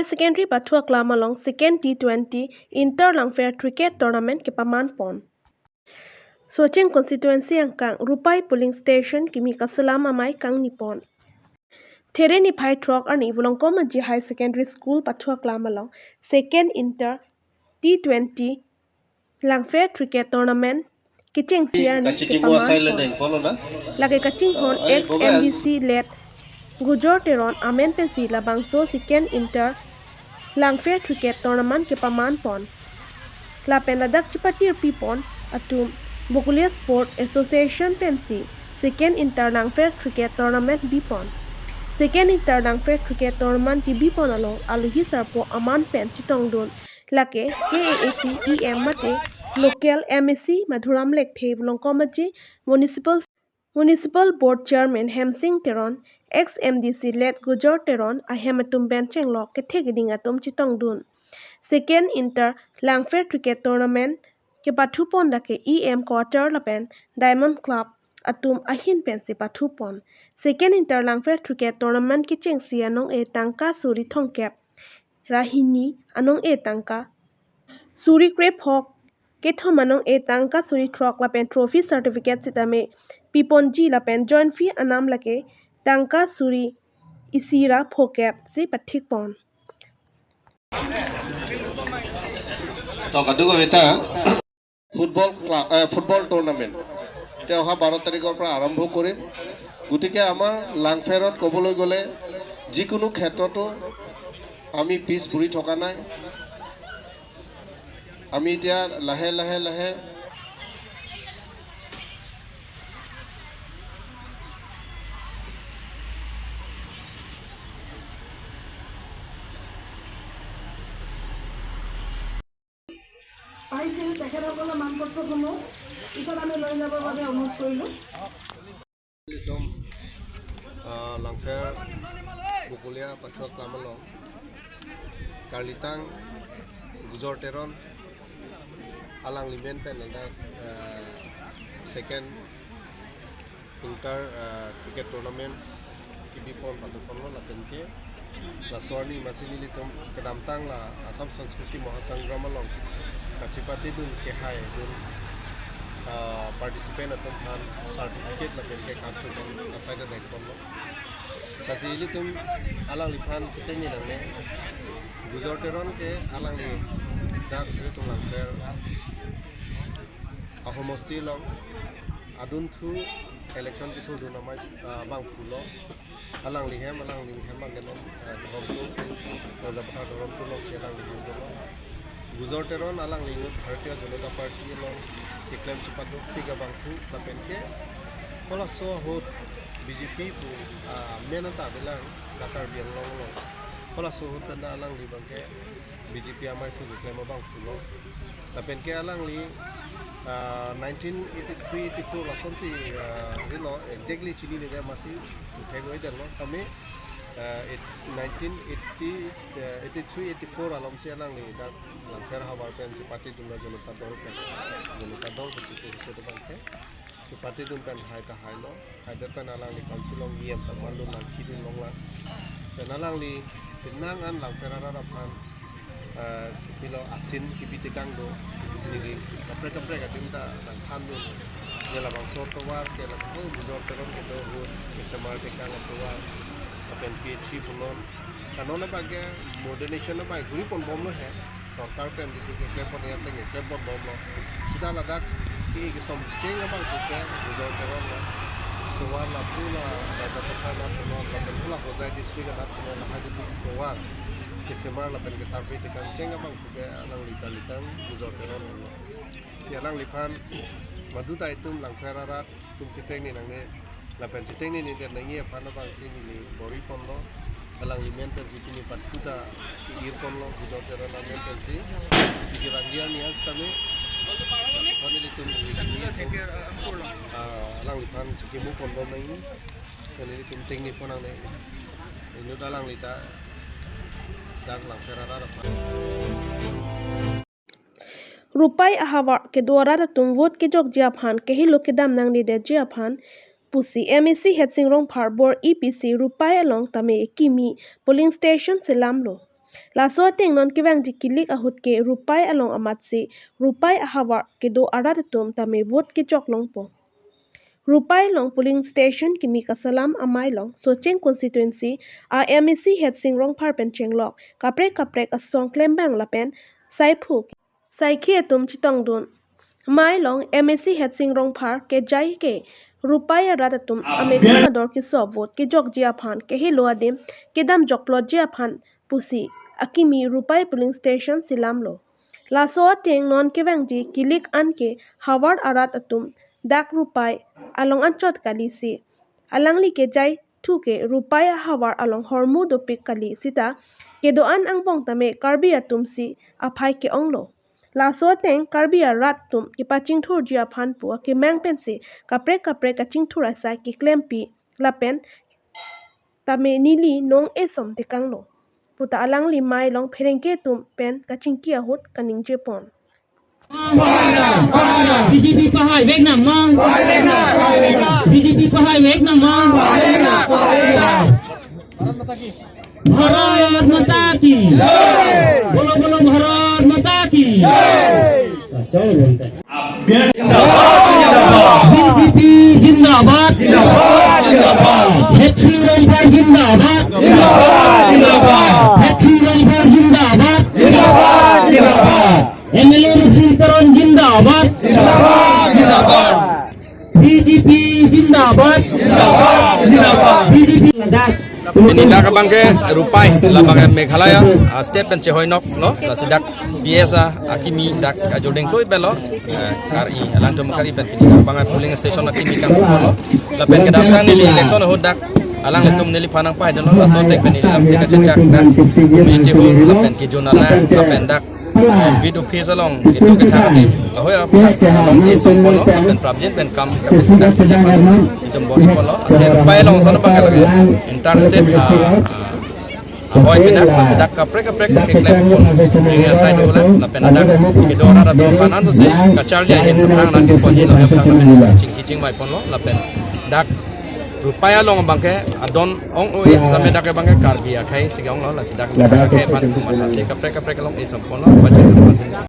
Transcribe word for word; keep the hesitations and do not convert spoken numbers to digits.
Secondary pathu aklam along second T twenty Inter Langpher Cricket Tournament kepaman pon. Socheng constituency angkang Rupai polling station kimi kaselam amei kangni pon. There niphai throk arni Volongkom Aji High Secondary School pathu aklam along second Inter T twenty Langpher Cricket Tournament kechengsi arni kepaman pon. Lake kachinghon ex M D C let Gujor Teron amen pensi labangso second Inter Langpher Cricket Tournament kepaman pon. Lapen ladak chipatirpi pon atum Bokolia Sport Association pensi second Inter Langpher Cricket Tournament bipon. Second Inter Langpher Cricket Tournament kebi pon along alohi sarpo aman pen chetongdun lake K A A C E M mate local M A C Madhuram Lekthe, Volongkom Aji Municipal Municipal Board Chairman Hemsing Teron, ex M D C let Gujor Teron ahem atum pen chenglok kethe keding atum chetongdun. Second Inter Langpher Cricket Tournament kepathu pon lake E M Quarter lapen Diamond Club atum ahin pensi pathu pon. Second Inter Langpher Cricket Tournament kechengsi anong-e tangka suri thomkep ra hini, anong-e tangka suri krephok kethom, anong-e tangka suri throk lapen trophy certificate sitame piponji lapen joint fee anam lake tangka suri isi ra phokep si pathik pon. তো কাদু কবিতা football club, এ, football tournament এতিয়া অহা বাৰ তাৰিখৰ পৰা আৰম্ভ কৰিম। গতিকে আমাৰ লাংফেৰত ক'বলৈ গ'লে যিকোনো ক্ষেত্ৰতো আমি পিছ পৰি থকা নাই। আমি এতিয়া লাহে লাহে লাহে পাইছিল, তেখেতসকলৰ মানপত্ৰসমূহ পিছত আমি লৈ যাবৰ বাবে অনুৰোধ কৰিলোঁ। Itum, ah, Langpher Bokolia pathu aklam along karlitang Gujor Teron alangli amen pen ladak, ah, second Inter, ah, Cricket Tournament kebi pon pathu ponlo lapen ke laso arni masi nelitum kedamtang la Assam Sanskriti Mahasangram along kachipatedun kehai dun, ah, participant atum aphan certificate lapen ke card chupon asai ta dengponlo. Lasi ilitum alangliphan chitengne nangne. Gujor Teron ke alangli dak ilitum Langpher ahomosti along adunthu election kethurdun amei, ah, abangphu lo. Alangli hem, alangli hem abang ke non, ah, Dhoromtup, Rajapathar Dhoromtup alongsi alangli hem dolo. Gujor Teron alangli inut Bharatiya Janata Party along keklem chepadukpik abangphu lapen ke halaso ahut B J P pu, ah, amen anta avelang la Karbi Anglong along. Halaso ahut pen ta alangli abang ke B J P amei pu keklem abangphu lo. Lapen ke alangli, ah, nineteen eighty-three eighty-four lasonsi, ah, rilo exactly chinine det masi thek-oi detlo. Kami, ah, eight-, nineteen eighty, ah, eighty-three eighty-four alomsi alangli dak Langpher havar pen chepatedunlo Janata Dal pen. Janata Dal pusi pu so abang ke chepatedun pen hai ta hailo. Haidet pen alangli council along E M ta mandun nangkhidun longlang. Pen alangli penang an Langpher arat aphan, eh, pilo asin kebi tekang do, neli kaprek kaprek adim ta nangthandun. Ya labangso atovar ke la, oh, Gujor Teron kedo ahut kesemar tekang atovar, lapen P H C punon. Kanon abang ke modernization abang kuri ponbomlo he. Sorkar pen jitu keklem pon ateng keklem ponbomlo. Sita ladak ke kesom cheng abangphu ke Gujor Teron lo. Tovar lapu la Rajapathar anat punon lapen hula Hojai district anat punon lahai jitu tovar kesemar lapen kesurvey tekang cheng abangphu ke alangli karlitang Gujor Teron lo. Si alangliphan madu ta itum Langpher arat atum chitengne nangne, lapen chitengne nedet nangji aphan abangsi neli bor-i ponlo. Alangli amen pensi pini pathu ta ke-ir ponlo, Gujor Teron amen pensi. Pini rangdiar nias tame. Kami ilitum ini, ah, alangliphan chikemu ponlo nangji. Kami ilitum tengne pon nangne. Inut alangli ta dak Langpher arat aphan. Rupai ahavar kedo arat atum vote kejokji aphan kehelo kedam nangnedetji aphan pusi M A C Headsing Rongphar bor-i pisi Rupai along tame kimi polling station selamlo. Laso ateng non kevangji kilik ahut ke Rupai along amatsi Rupai ahavar kedo arat atum tame vote kejok longpo. Rupai along polling station kimi kasalam amei along Socheng constituency a-MAC Headsing Rongphar pen chenglok kaprek kaprek asong klembang lapen saiphu saikhi atum chetongdun. Amei along MAC Headsing Rongphar kejai ke Rupai arat atum amethang ador keso vote kejokji aphan kehelo adim kedam jokplotji aphan pusi akimi Rupai polling station selamlo. Laso ateng non kevangji kilik an ke havar arat atum dak Rupai along anchot kalisi alangli kejai thu ke Rupai ahavar along hormu dopik kali sita kedo-an angbong tame Karbi atumsi aphai ke-onglo. Laso ateng Karbi arat atum kepachingthurji aphan pu akemang pensi kaprek kaprek kachingthur asai keklempi lapen tame neli nong-e som tekanglo puta alangli amei along pherangke atum pen kachingki ahut kaningjepon. BJP pahai vek nama. BJP pahai vek nama. Bharat माता की। बोलो बोलो, भारत माता की। बीजेपी जिंदाबाद। Headsing Rongphar जिंदाबाद। Headsing Rongphar जिंदाबाद। MLA Rupsing Teron जिंदाबाद। बीजेपी जिंदाबाद। BJP. Pini dak abangke Rupai labangke Meghalaya a-state pen chehoinoklo, lasi dak PS a-, akimi dak ajodeng kloi pelo, eh, kari alangtum kari pen pini dak abangke polling station akimi kangpulo, lapen kedamtang neli election ahut dak alanglitum neliphan nangpahai dunlo, laso ateng pen neli lamthe kachechak dak community hall lapen kejun alang lapen dak beat office along kedo kethak adim, lahei aphan along e-somponlo, lapen prapjin pen kam kapedak itum bor-ipolo, ante Rupai along ason abangke lake inter state, ah, ah, ahoi pinak, lasi dak kaprek kaprek keklempon, ring asai dolang, lapen dak kedo arat atum aphan ansose kacharli ahin aphrang nangkeponji, lahei aphan chingki chingvaiponlo, lapen dak Rupai along abangke adon ong-e, same dak abangke Karbi akhei si ke-onglo, lasi dak akhei aphan komat lasi kaprek kaprek along e-somponlo, pachingthur aphansi